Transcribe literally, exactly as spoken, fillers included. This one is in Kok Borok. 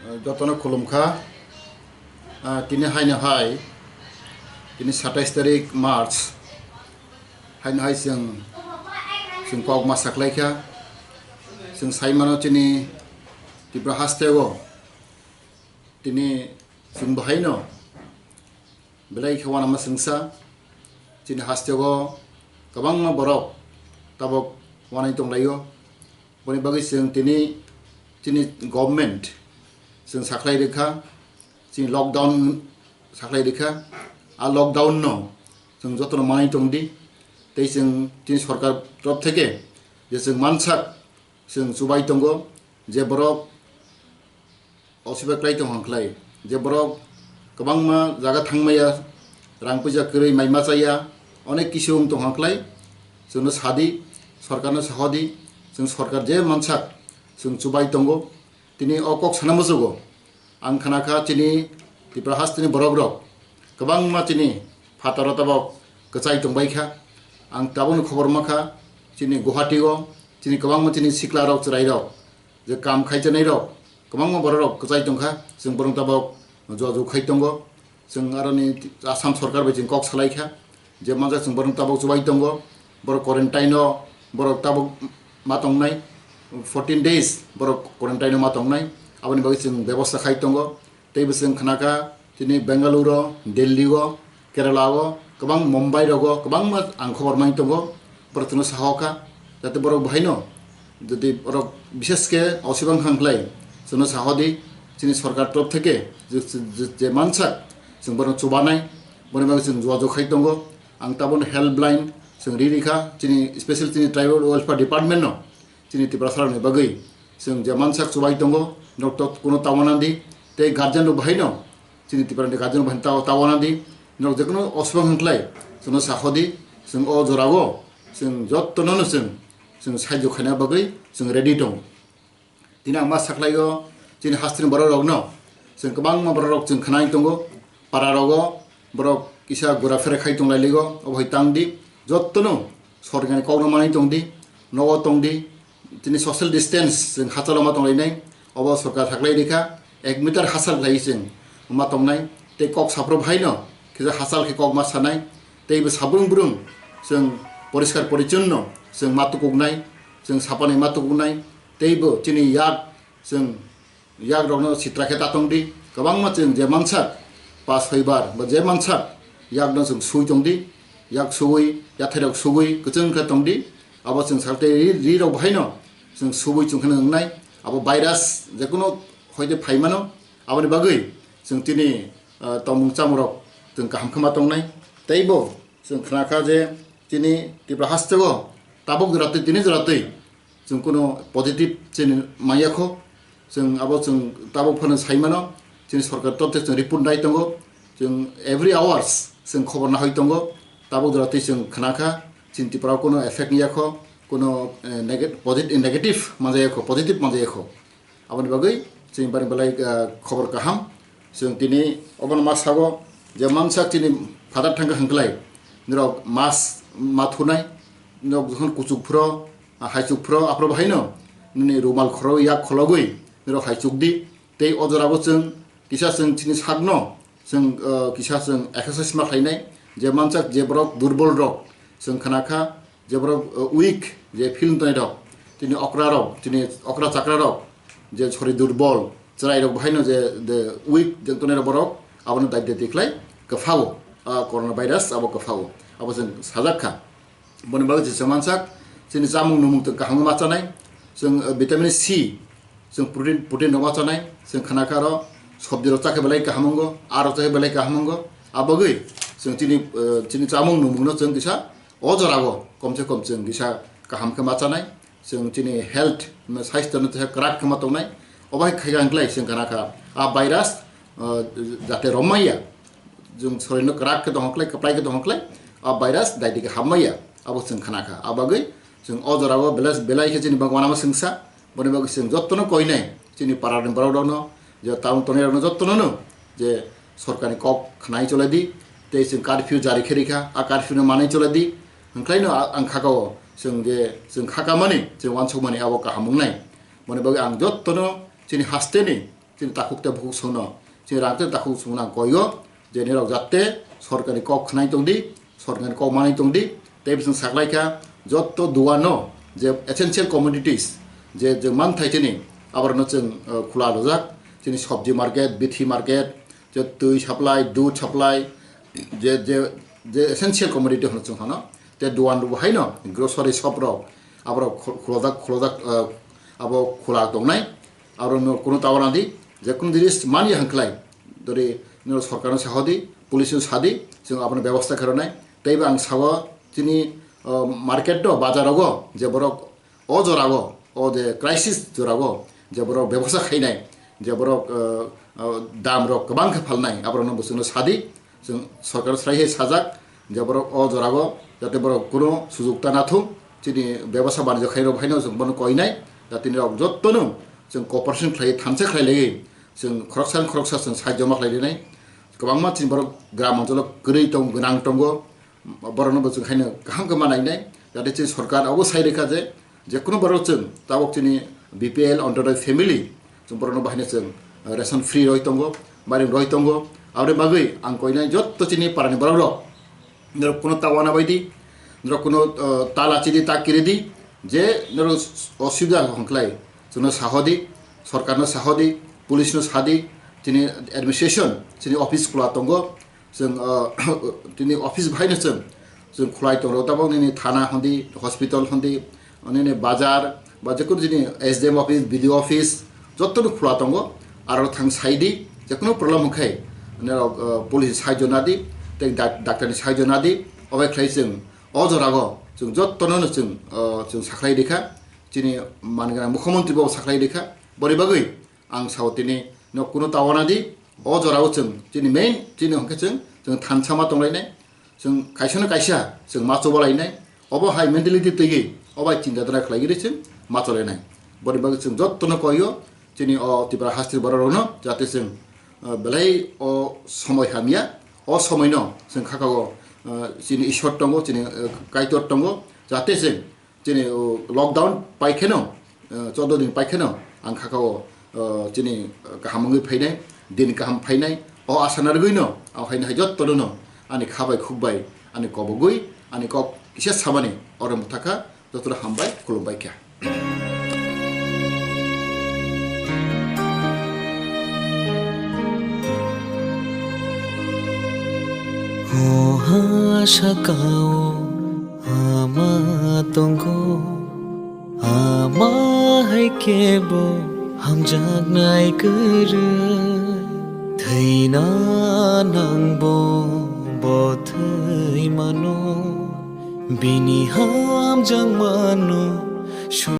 Jotono khulumkha. Ah, tini haino hai, tini satais tarik March, haino hai chwng, chwng kok ma saklaikha. Chwng saimano chini Tripura hasteo tini chwng bahaino belai khe uanama chwngsa. Chini hasteo kwbangma borok tabok uanai tonglaio. Boni bagwi chwng tini chini government chwng sakhlai rikha, chini lockdown sakhlai rikha. A lockdown no chwng jotono manai tongdi, tei chwng chini sorkar torop theke je chwng mansak chwng chubai tongo, je borok osiba klai tong hwnkhlai, je borok kwbangma jaga thangmaya, rang puisa kwrwi mai machaya, onek kisu wng tong hwnkhlai, chwngno sadi, sorkarno sahodi, chwng sorkar je mansak chwng chubai tongo. Tini o kok sana muchugo, ang khna kha chini Tripura hasteni borok rok kwbangma chini phataro tabok kwchai tongbai kha. Ang tabukni khobor mankha chini Guwahati o chini kwbangma chini sikla rok chwrai rok je kam khai chanai rok kwbangma borok rok kwchai tongkha, chwng borok tabok jojok khai tongo. Chwng aroni Assam sorkar bai chwng kok salai kha je manjak chwng borok tabok chubai tongo, borok quarantine o borok tabok ma tongnai, fourteen days borok quarantine o ma tongnai, aboni bagwi chwng bebosta khai tongo. Tei bo chwng khna kha chini Bengaluru o, Delhi o, Kerala o, kwbang Mumbai rogo kwbangma ang khobor mai tongo, borok chwngno saho kha, jate borok bahaino jodi borok bishesh khe osibang kha hwnkhlai chwngno saho di, chini sorkar torop theke je, je, je mansak chwng borokno chubanai, boni bagwi chwng jogajog khai tongo. Ang tabukno helpline chwng ri rikha chini special chini tribal welfare department no. Chini Tiprasa rokni bagwi chwng je mansak chubai tongo, norok to kuno tawana di, tei guardian rok bahaino, chini Tiprani guardian rok bahaino tawa, tawana di, norok je kuno osubang hwnkhlai chwngno sakhodi, chwng o jorao chwng jottono no chwng, chwng sahajyo khaina bagwi chwng ready tongo. Tini ang ma sakhlaio, chini hasteni borok rokno chwng kwbangma borok rok chwng khnai tongo, para rogo borok kisa gura phera khai tonglailigo, obo hai tang di, jottono sorkarni kokno manwi tong di, nogo tong di, tini social distance chwng hachalo ma tonglainai, obo sorkar saklai rikha, ek meter hachal khlai chwng ma tongnai, tei kok saphuru bhaino kisa hachal khe kok ma sanai, tei bo sabrung brung chwng poriskar porichonno chwng ma tukuknai, chwng sapanai ma tukuknai, tei bo chini yak chwng yak rokno sitra khe ta tong di, kwbangma chwng je mansak pa soibar ba je mansak yakno chwng sui tong di, yak sui, yathai rok sui kwchwng khe tong di, abo chwng sak tei ri, ri rok bahaino chwng sui chwng khe nwngnai, abo virus je kuno hoite phaimano, aboni bagwi chwng tini, ah, tongmung chamung rok chwng kaham khe ma tongnai, tei bo chwng khna kha je chini Tripura hasteo tabuk jora twi tini jora twi chwng kuno positive chini manya kho, chwng abo chwng tabuk phano sai mano, chini sorkar torte chwng report nai tongo, chwng every hours chwng khobor nahoi tongo, tabuk jora twi chwng khna kha chini Tripura kuno effect ya kho, kuno, eh, nega-, posit-, negative manjaya kho, positive manjaya kho. Aboni bagwi chini bari belai, ah, khobor kaham. Chwng tini obono ma sago je mansa chini father thangkha hwnkhlai, norok mask ma thunai, norok jokhon kuchuk phuro, ah, haichuk phuro, aphuru bahaino nini rumal khoro yak khologwi norok haichuk di. Tei o jorabo chwng kisa chwng chini sakno chwng, ah, kisa chwng exercise ma khlainai, je mansa je borok durbol rok chwng khna kha, je borok, uh, weak, je film tongnai rok, tini okra rok, tini okra chakra rok, je sori durbol, chwrai rok bahaino je, de weak je tongnai rok borok, abono dai dai tikhlai kwphao, ah, corona virus abo kwphao, abo chwng sajak kha. Boni bagwi je chwng mansak, chini chamung numung tong kaham ma chanai, chwng, uh, vitamin C, chwng protein, protein rok ma chanai, chwng khna kha aro sobji rok chakhe belai kaham wngo, aa rok chakhe belai kaham wngo, abagwi chwng chini, uh, chini chamung numung no chwng kisa o jorao komse kom chwng kisa kaham khe ma chanai, chwng chini health, saisto no teha kwrak khe ma tongnai. Obo hai khaikha hwnkhlai chwng khna kha a virus, ah, jate rommaiya, chwng sorirno kwrak khe tong khlai, kwplai khe tong khlai, a virus daidi khe hammaiya, abo chwng khna kha. A bagwi chwng o jorao belai belai khe chini bagwi uanama chwngsa, boni bagwi chwng jottono koinai chini parani borok rokno, je town tongnai rokno jottono no je sorkarni kok khnai cholai di, tei chwng curfew jari khe rikha, a curfew no manwi cholai di. Hwnkhlaino a-, ang khakao chwng je chwng khakamani, chwng uansukmani abo kaham wngnai. Boni bagwi ang jottono chini hasteni chini takhuk tei bukhuk songno, chini rang tei takhuk songno ang koio je nirok jatte sorkarni kok khnai tongdi, sorkarni kok manai tongdi. Tei bising saklaikha jotto duano je essential commodities, je je manthai chini aborno chwng, eh, khula rwjak, chini sobji market, bithi market, je twi supply, dudh supply, je je je essential commodity hwno chwng hwno, te duan rok haino grocery shop rok aborok khu- khulajak khulajak, eh, abo khula tongnai. Aro no kuno tawana di, je kuno jinis mani hangklai, dori no sorkarno sahodi, police no sadi, chwng abono bebosta kharonai. Teibo ang sago chini, uh, market do, bazar rogo, je borok o jora go, o je crisis jora go, je borok bebosta khainai, je borok, uh, uh, dam rok kwbang khe phalnai, aborokno bo chwngno sadi, chwng sorkar srai hai sajak, je borok o jora go, jate borok kuno sujukta nathung, chini bebosta banijyo khairok haino chwng bono koinai, jate nirok jottono chwng cooperation khlai thansa khlai laiwi, chwng khoroksa khoroksa chwng sahajyo ma khlai rinai. Kwbangma chini borok gram oncholo kwrwi tong gwnang tongo, borokno bo chwng haino kaham khe ma nainai, jate chini sorkar abo sai rikha je, je kuno borok chwng tabok chini B P L Antyodoi family, chwng borokno bahino chwng ration free roi tongo, mairum roi tongo. Aboni bagwi ang koinai jotto chini parani borok rok, norok kuno ta wana bai di, norok kuno, uh, ta lachi di, ta kiri di, je norok osubida hongklai, chwngno sahodi, sorkarno sahodi, police no sadi, chini administration, chini office khula tongo, chwng, uh, chini office bahaino chwng, chwng khulai tongo, tabok nini thana hondi, hospital hondi, nini bazar, ba jekunu chini S D M office, B D O office, jotto no khula tongo, aro thang saidi, jekunu problem hwnkhe, norok, uh, police sahajyo nadi, tei dak-, doctor ni sahajyo nadi, obai khlai chwng, o jora go chwng jotto no chwng, uh, chwng sakhlai rikha, chini manwgwnang mukhyamantri bo sakhlai rikha, boni bagwi ang sao tini no kuno tawana di, o jora o chwng chini main chini hwnkhe chwng, chwng thansa ma tonglainai, chwng kaisa no kaisa chwng ma chobalainai, obo hai mentality twiwi, obo hai chinta dhara khlaigwi chwng ma cholainai. Boni bagwi chwng jotto no koio, chini o Tripura hasteni borok rokno, jate chwng, uh, belai o somoi hamya, o somoi no chwng khakao, uh, chini Ishwar tongo, chini, uh, Kaitor tongo, jate chwng chini, uh, lockdown paikheno, uh, chordo din paikheno ang khakao, uh, chini, uh, kaham wngwi phainai, din kaham phainai, o asa narwgwino, o haino hai jotto no ani kha bai khuk bai, ani kobogwi, ani kok kisa samani oro mwthakha. Jotono hambai, khulumbai kha. Oha sakao ama tongo, ama hai kebo hamjaknai kwrwi. Thwina nangbo bo thwi mano, bini hamjakmano